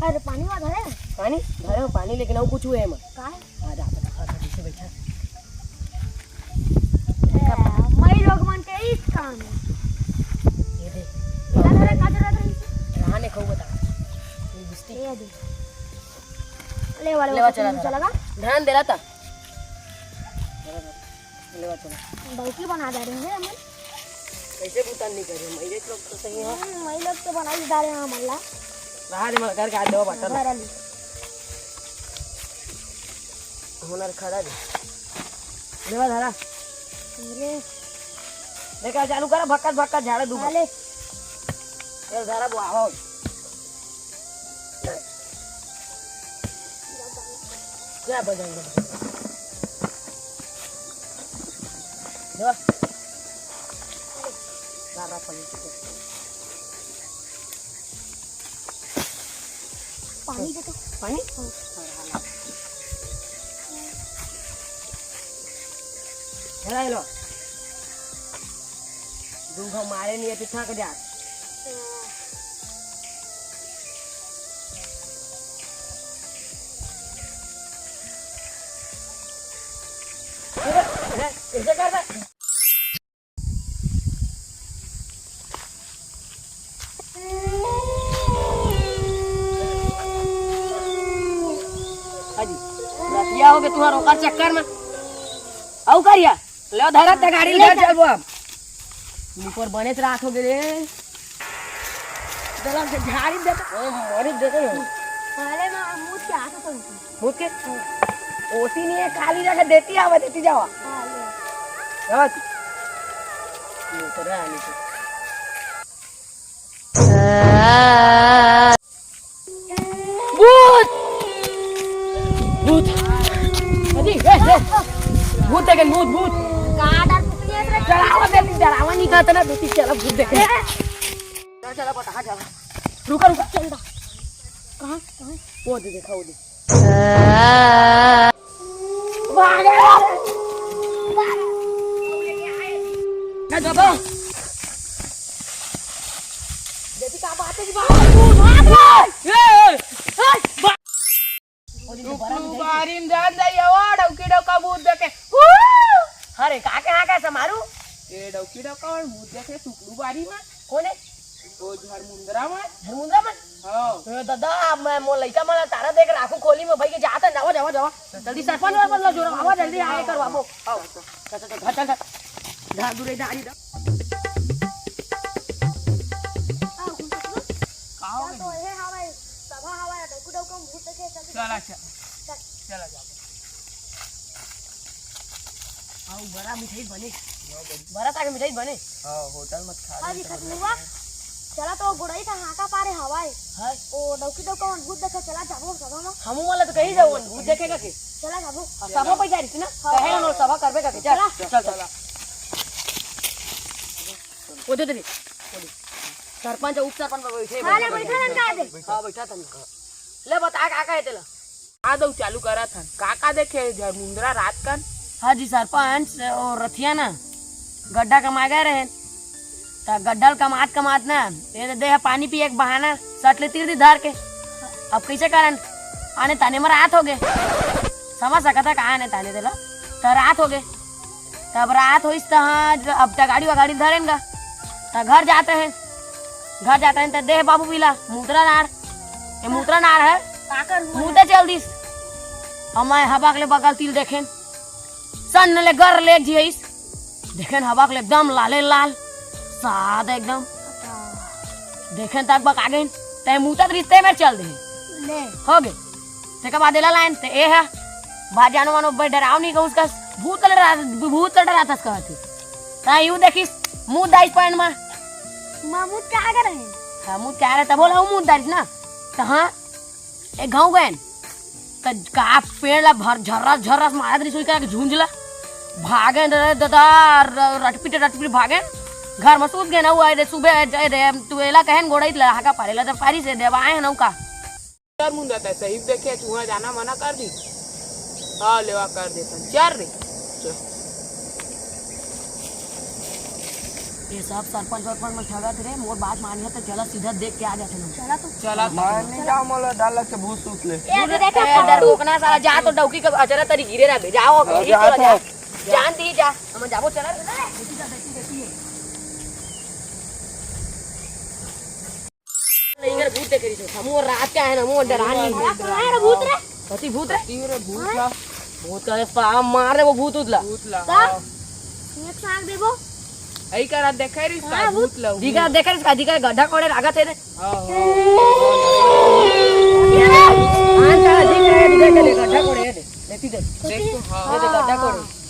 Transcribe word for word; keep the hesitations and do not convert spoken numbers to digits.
अरे पानी वा धरे? पानी धरे हो, पानी, लेकिन अउ कुछ हुए मत। का है? आ जा, आ जा, आ जा, पीछे बैठा। ए, मई लोग मन के इस काम है। ये दे। का धरे, का जरूरत है? रहा ने खाऊ बता। ये गुस्ती। ये दे। ले वाले लेवा वो चला तुम था। चला का? ध्यान दे रहा था। लेवा चला। डौकी बना जा रहे हैं हमन। कैसे भूतान नहीं करे? मई लोग तो सही है। हम्म, मई लोग तो बना ही डाले हैं हमन ला। रहा दे, मैं घर के हाथ देवा बाटा घर वाली। हुनर खड़ा दे। लेवा धारा। अरे। देखा चालू करा, भक्कत भक्कत झाड़ा दूबा। हाँ, ले। ये धारा बुआ हो। क्या बजाएंगे? देवा। ला, ला, पानी। पानी दे तो। पानी? हाँ। हेला, हेलो। दूंगा मारे नहीं है, तो थक जा। अरे, अरे, ऐसे कर दे। हाजी, रतिया हो गए तुहार ओकर चक्कर में। अउ करिया, ले धरत ते गाड़ी ले चलबो अब। ऊपर बने त रात हो गए रे। दलक से झाड़ी दे तो, ओ, मरी दे तो। अरे माँ, मुझ के आके तो मुझ के? ओती नहीं है, खाली रख देती आवा, देती जावा। हाँ, ले। हाँ। ये तो रहा, नहीं तो। भूत! भूत! अजी, ए, ए, भूत देखे, भूत, भूत! का डर कुछ नहीं है, तेरा डरावा देती, डरावा नहीं कहता ना, देती, चला भूत देखे। चला, चला, बता, चला। रुका, रुका। चल, कहाँ, कहाँ? वो दे, देखा, वो दे। भागे! भागे! ना दबा। देखी का बात है जी, भाग। भाग रे! ए, ए, ए, बा- टुकड़ू बारी में जान जाइए, ओ डौकी डौका भूत देखे। हू! अरे, का के हाँ का समारू? ए डौकी डौका और भूत देखे टुकड़ू बारी में। कौन है? ओ झरमुंदरा में। झरमुंदरा में? हाँ। ए दादा, मैं मोर लइका मन ला तारा देख राखू खोली में भाई के जात है, जावा, जावा, जावा। जल्दी सरपंच वरपंच ला जोरो, आवा जल्दी आए करवाबो। आओ। चल, चल, चल, घर चल, चल। घर दूरे दारी दा। का हो गया? तो हे हवाई सभा हवाई डौकू डौकू भूत देखे चल। चला, चल। चल। चला जा। आऊ बड़ा मिठाई बने। बड़ा ताके मिठाई बने। हाँ, होटल मत खा हाँ ले जी, तो खतमुआ। चला तो गुड़ई था हाका पारे हवाई। हाँ। ओ डौकी डौका मन भूत देखे चला जाबो सभा में। हमू वाला तो कहीं जाओ भूत देखेगा के। चला जाबो। हाँ, सभा पे जा रही थी ना। हाँ। कहे ना सभा करबे का के। चल, चला। चल, चल। वो दे दे। सरपंच, उप सरपंच पर बैठे, हाँ, ले, बैठा बैठा था। हाँ, बैठा था। ले, बता, का, का है तेला? आ दो, चालू करा था। का, का देखे, झरमुंदरा रात कन? हाँ जी, सरपंच, वो रथिया ना, गड्ढा कमा गए रहे। त गड्ढा ल कमात, कमात ना, ये दे, दे पानी पिए के बहाना, सट ले तीर दी धर के। अब कैसे करन? आने ताने में रात हो गए। समझ सकता का आने ताने तेला? त रात हो गए। तब रात होइस त हाँ, अब त गाड़ी वगाड़ी धरेन गा। त घर जात रहे। घर जात रहे त देह बाबू पीला, मूतरा नाड़। ये मूतरा नाड़ है। काकर हुआ मूते है? चल दिस। अब मैं हबक ले बगल तिल देखेन। सन्न ले गर ले जियस। देखेन हबक ले एकदम लाले लाल। साद एकदम। अच्छा। देखेन तक बक आ गइन। तै मूतत रिश्ते में चल दे। ले। हो गए। तेकर बाद एला लाइन, ते ए ह, बात जानो मानो, बे डराव नहीं कहूस कस, भूत ल डरा, भूत ल डराथस कहत हे। ता यू देखिस, मूत दाइस पैन मा। माँ, मूत कहाँ के रहे? हाँ, मूत कहाँ रहे, तब बोला, हूँ मूत दाइस ना। तो हाँ, एक गाँव गए, तो का पेड़ ला भर झर्रस, झर्रस मारत रही, सुई करके झुंझला। भागे रे दादा, र-, रटपिट, रटपिट भागे। घर में सूत गए ना, वो आए रे, सुबह जाए रे, तू एला कहन गोड़ाई ला, हाका पारे ला, तो पारी से देवा आए ना, का। चल मुंदा, तै सही देखे, तुहा जाना मना कर दी। हाँ, लेवा कर देथन। चल रे, चल। ये सब सरपंच वरपंच मन ठगत रे, मोर बात मानिया तो चला सीधा देख के आ जाते हम। चला तू। चला। मैं नहीं जाऊँ, मोला डर लगते भूत सूत ले। ए, अभी देखा ए, डरपोकना साला, जा तो डौकी के अचरा तरी गिरे रहबे। जाओ, हाँ, यही जा, चला जा। जा। जान दी जा, हम जाबो चला। देखी जा, देखी, देखी है। नहीं, इधर भूत देखे रही सो। हम वो रात का है ना, वो डरान नहीं। कहाँ है रे भूत रे? कथी भूत रे? तीर भूत ला। भूत का साला मार दे वो भूत उतला। भूत ला। का? एक सांग देबो। ऐ करा देखे रही हाँ, भूत। भूत ला। दिखा देखे इसका दिखा गड्ढा कोड़े लागत है रे। हाँ, हाँ। हाँ, चला, दिख रहा है, दिखा के ले, गड्ढा कोड़े है दे। देखी दे। देखो, हाँ। ये दे गड्ढा कोड़े।